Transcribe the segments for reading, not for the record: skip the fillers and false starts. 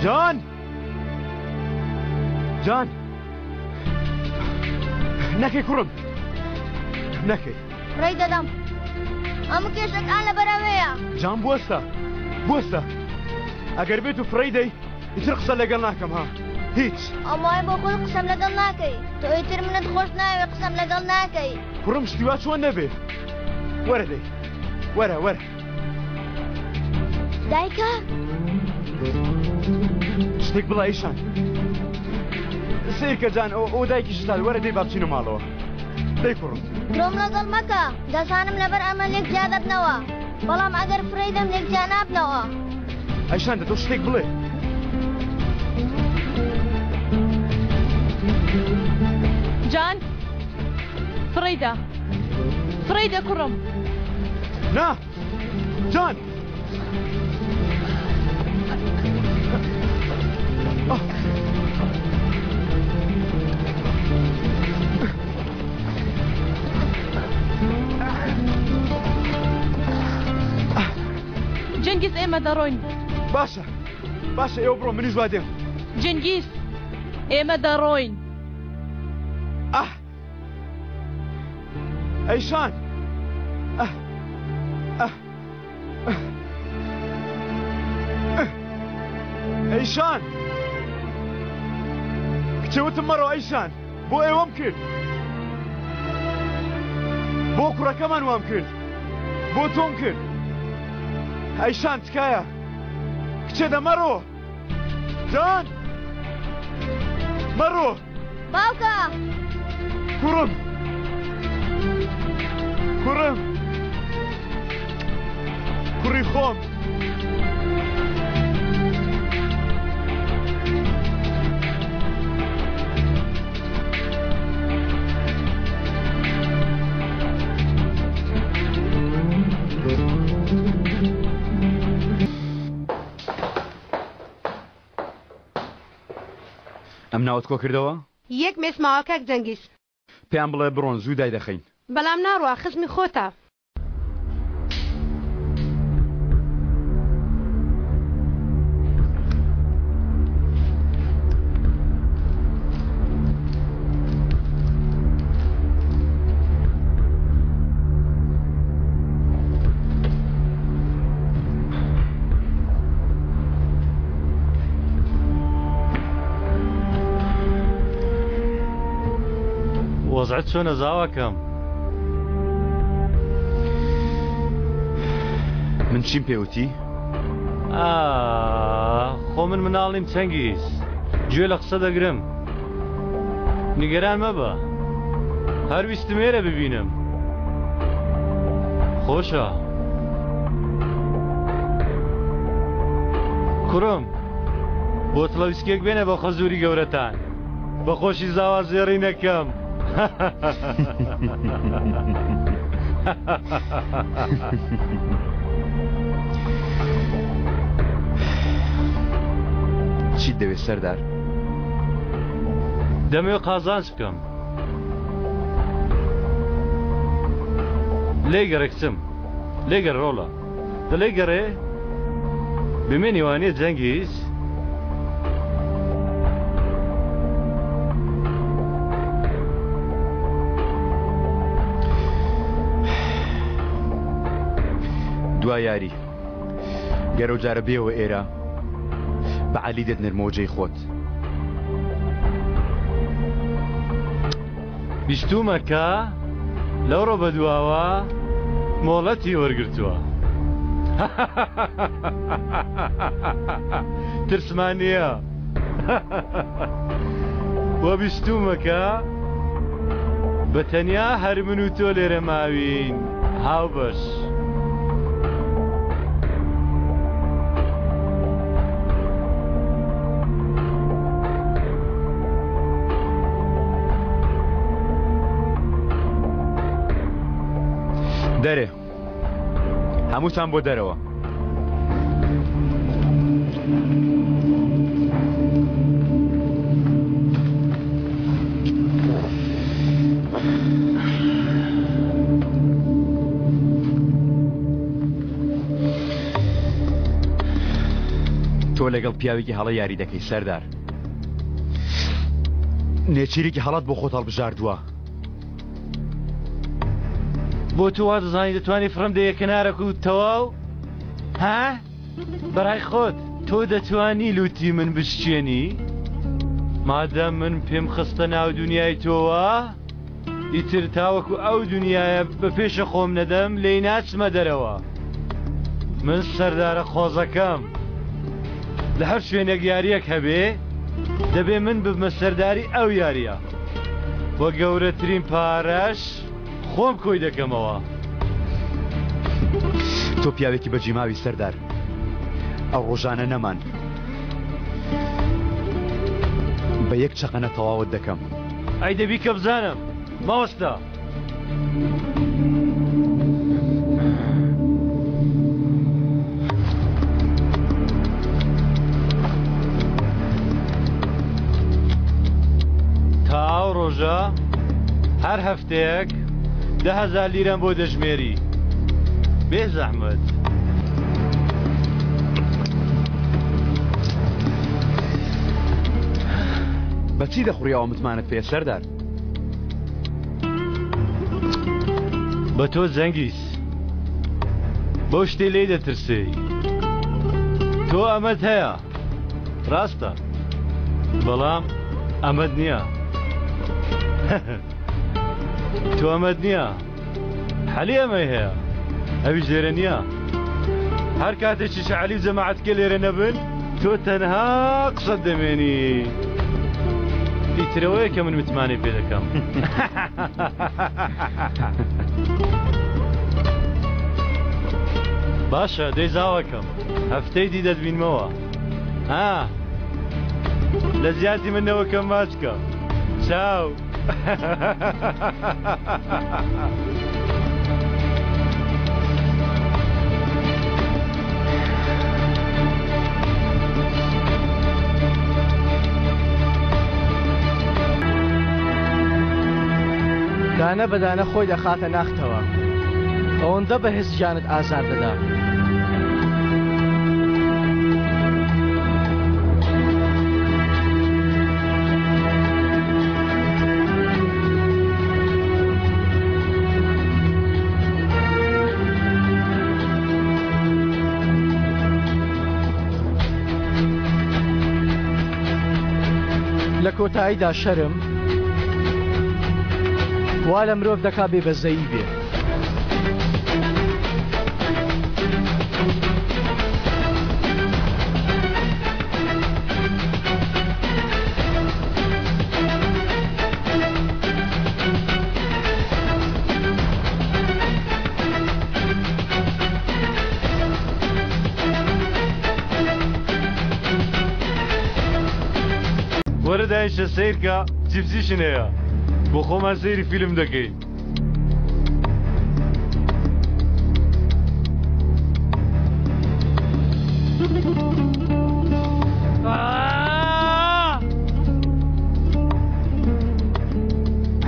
جان جان نەکەی کوڕم نەکەی ڕێی دەدەم هەموو کێشەکان لەبەرەوەیە جان بوەستە بوەستە ئەگەر بێت و فڕێی دەی ئیتر قسە لەگەڵ ناکەم ها هیچ ئەمای بۆ خۆت قسەم لەگەڵ ناکەی تۆ ئیتر منت خۆش ناوێ قسەم لەگەڵ ناکەی کوڕم شتی وا چۆن نەبێ وەرە دەی وەرە وەرە دایکە شتێک بڵێ ئیشان سیرکە جان ئەو ئەو دایکی شتال وەرە دەی با بچینە ماڵەوە دەی کوڕم درۆم لەگەڵ مەکە دەزانم لەبەر ئەمە لێک جیا دەبنەوە بەڵام ئەگەر فرەی دەم لێک جیا نابنەوە. ئەیشان دە تۆ شتێک بڵێ. جان فڕێیدە فڕێیدە کوڕم. نا جان. جەنگیز ئێمە دەڕۆین. باشە باشە ئێوە بڕۆن منیش وا دێم. جەنگیز ئێمە دەڕۆین. ئاه ئەیشان ئاه ئاه ئەیشان کچێ وتم مەڕۆ ئەیشان بۆ ئێوەم کرد بۆ کوڕەکەمان وام کرد بۆ تۆم کرد ئەیشان تکایە کچێ دەمەڕۆ جان مەڕۆ باوکە کوڕم کوڕم کوڕی خۆم ئەم ناوت کۆ کردەوە؟ یەک مێز ماوە کاک جەنگیز. پێیان بڵێ بڕۆن زوو دایدەخەین. بەڵام ناڕوا خزمی خۆتە. وەزعت چۆنە زاواکەم؟ من چیم پێوتی؟ خۆ من مناڵ نیم چەنگیز گوێ لە قسە دەگرم نیگەران مەبە هەر ویستم ئێرە ببینم خۆشە کوڕم بۆتڵە ویسکێک بێنە بۆ خەزوری گەورەتان بە خۆشی زاوا زێڕینەکەم. چیت دەوێت سەردار؟ دەمەوێت قازانج بکەم. لێگەڕێ کچم لێگەڕ ڕۆڵە دە لێگەڕێ بمێنی وانیە جەنگیز؟ دوا یاری گەرەو جارە بێوە ئێرە بە عەلی دەتنێرمەوە جێی خۆت. بیستوومە کە لەوڕۆ بەدواوە مۆڵەتی وەرگرتووە. ترسمان نییە. وە بیستوومە کە بە تەنیا هەر من و تۆ لێرە ماوین هاوبەش. دەرێ هەمووتان بۆ دەرەوە. تۆ لەگەڵ پیاوێکی هەڵە یاری دەکەی سەردار. نێچیرێکی هەڵەت بۆ خۆت هەڵبژاردووە. بۆ تۆ وا دەزانی دەتوانی فڕم دەیە کەنارەک و تەواو؟ ها؟ بەڕای خۆت تۆ دەتوانی لوتی من بشکێنی؟ مادەم من پێم خستە ناو دنیای تۆوە ئیتر تاوەکو ئەو دنیایە بە پێشە خۆم نەدەم لێی ناچمە دەرەوە من سەردارە قۆزەکەم لە هەر شوێنێک یاریەک هەبێ دەبێ من ببمە سەرداری ئەو یاریە وە گەورەترین پارەش خۆم کۆی دەکەمەوە. تۆ پیاوێکی بەجیماوی سەردار ئەو ڕۆژانە نەمان بە یەک چەقەنە تەواوت دەکەم. ئەی دەبی کە بزانم ماوەستا. تا ئەو ڕۆژە هەر هەفتەیەک 10,000 لیرەم بۆ دەژمێری بێ زەحمەت. بەچی دەخوڕیەوە متمانەت پێ سەردار؟ بە تۆ جەنگیز بەو شتەی لێی دەترسێی تۆ ئەمەت هەیە ڕاستە بەڵام ئەمەت نییە تۆ ئەمەت نییە حەلی ئەمەی هەیە ئەویش لێرە نییە هەر کاتێکیش عەلی و جەماعەتکە لێرە نەبن تۆ تەنها قسەت دەمێنی ئیترەوەیە کە من متمانەی پێ دەکەم. باشە دەی زاوەکەم هەفتەی دی دەتبینمەوە ها لە زیاتی من نەوەکەم ماچکە چاو. دانە بە دانە خۆی دەخاتە ناختەوە ئەوەندە بەهێز گیانت ئازار دەدا. لە کۆتاییدا شەرم وا لە مرۆڤ دەکا بێ بەزەیی بێ. وەرە دایشە سەیرکە چیپسیشن هەیە بۆ خۆمان سەیری فیلم دەکەین.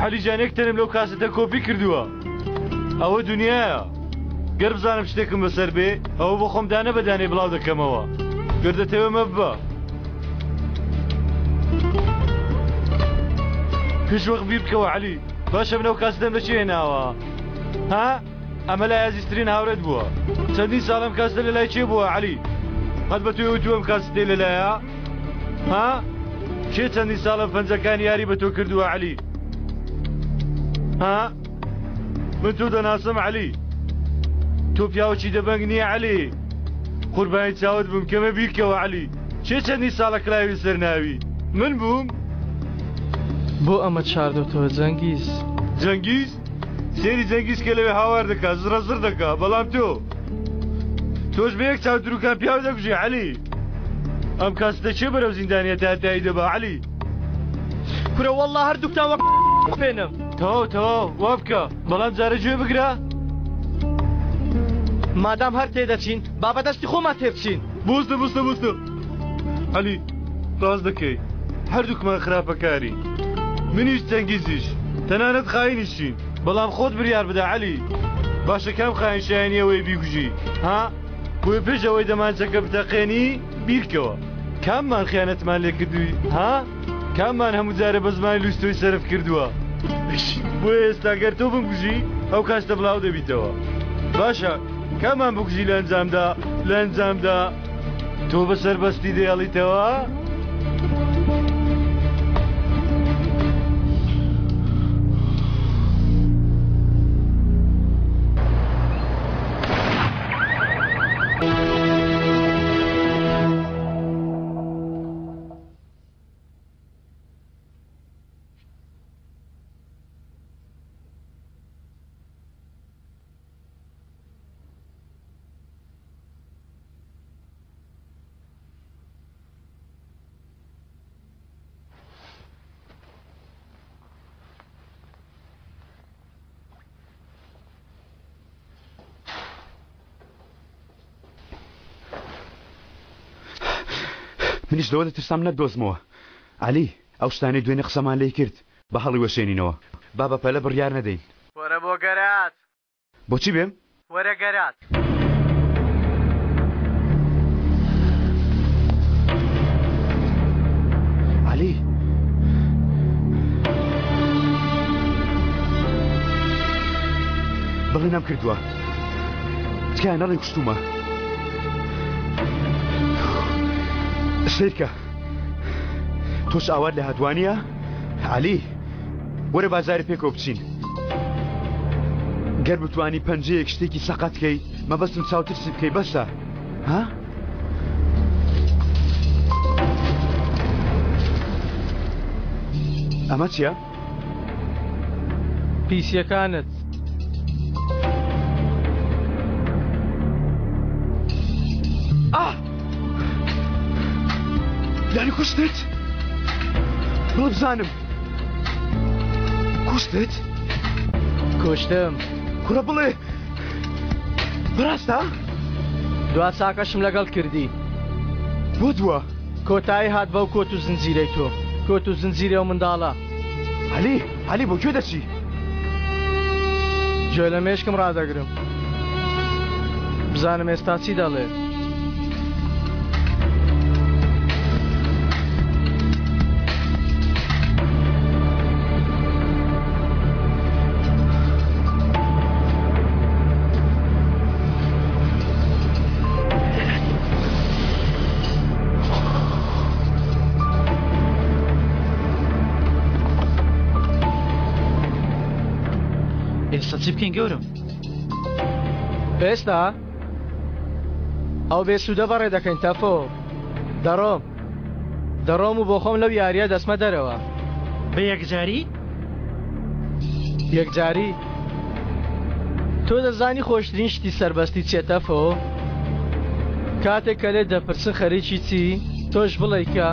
حەلی جان یەک تەنم لەو کاسەتە کۆپی کردووە ئەوە دنیایە گەر بزانم شتێکم بەسەر بێ ئەوە بۆ خۆم دانە بە دانەی بڵاو دەکەمەوە گەر دەتەوێ مەببە پێش وەخت بیر بکەوە عەلی باشە من ئەو کاسەتەم لە چێ هێناوە ها ئەمە لای ئازیزترین هاوڕێت بووە چەندین ساڵ ئەم کاسەتە لە لای کێ بووە عەلی قەت بە تۆی وتووە ئەم کاسەتەی لەلایە ها کێ چەندین ساڵە پەنجەکانی یاری بە تۆ کردووە عەلی ها من تۆ دەناسم عەلی تۆ پیاوەکی دەبەنگ نییە عەلی قوربانی چاوت بم کەمە بیرکەوە عەلی کێ چەندین ساڵە کلاوی سەر ناوی من بووم بۆ ئەمەت شاردۆتەوە جەنگیز؟ جەنگیز؟ سێری جەنگیز کە لەوێ هاوار دەکا زڕە زڕ دەکا بەڵام تۆ تۆش بە یەک چاو دروکان پیاو دەکوژی عەلی ئەم کاستە کێ بەرەو زیندانیە تا تایی دەبا عەلی کورە واللە هەردووکتان وەک خوێنم. تەواو تەواو وا بکە بەڵام جارە گوێ بگرە. مادام هەر تێدەچین با بە دەستی خۆمان تێبچین. بوستە بوستە بوستە عەلی ڕاست دەکەی هەردووکمان خراپەکارین منیش چەنگیزیش تەنانەت خاینیشین بەڵام خۆت بریار بدە عەلی باشە کام خاین شایەنی ئەوەیە بیکوژی ها بۆیە پێش ئەوەی دەمانچەکە بتەقێنی بیرکەوە. کاممان خیانەتمان لێ کردووی ها؟ کاممان هەموو جارێ بە زمانی لووس تۆی سەرف کردووە؟ بۆیە ئێستا گەر تۆ بمکوژی ئەو کاستە بڵاو دەبیتەوە. باشە کامان بکوژی لە ئەنجامدا لە ئەنجامدا تۆ بە سەربەستی دەیەڵیتەوە؟ منیش لەوە دەترسام نەتدۆزمەوە. عەلی، ئەو شتانەی دوێنێ قسەمان لێی کرد، با هەڵیوەشێنینەوە. با بە پەلە بڕیار نەدەین. وەرە بۆ گەراج. بۆچی بێم؟ وەرە گەراج. عەلی. بەڵێ نەمکردووە. تکایە نەڵێی کوشتوومە. سەیرکە تۆش ئاوات لە هاتوانیە؟ عەلی وەرە بازاری پێکەوە بچین. گەر بتوانی پەنجەیەک شتێکی سەقەت کەی مەبەستم چاوترسی بکەی بەسە ها؟ ئەمە چییە؟ پیسیەکانت. ئاه! یانی کوشتت؟ بڵێ بزانم کوشتت؟ کوشتم. کوڕە بڵێ بەڕاستە؟ دوا چاکەشم لەگەڵ کردی. بۆ دوا؟ کۆتایی هات بەو کۆت و زنجیرەی تۆ. کۆت و زنجیری ئەو منداڵە. عەلی، عەلی بۆ کوێ دەچی؟ گوێ لە مێشکم ڕادەگرم. بزانم ئێستا چی دەڵێ. ئێستا چی بکەین گەورم؟ ئێستا ئەو بێسوودە بەڕێ دەکەین تەفۆ دەڕۆم دەڕۆم و بۆ خۆم لەو یاریە دەچمە دەرەوە. بە یەکجاری؟ یەکجاری؟ تۆ دەزانی خۆشترین شتی سەربەستی چیە تەفۆ؟ کاتێک کە لێت دەپرسن خەریکی چی تۆش بڵێی کە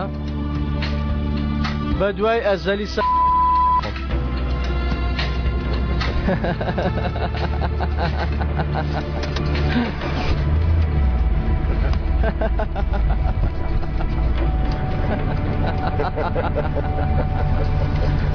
بە دوای ئەزەلی سە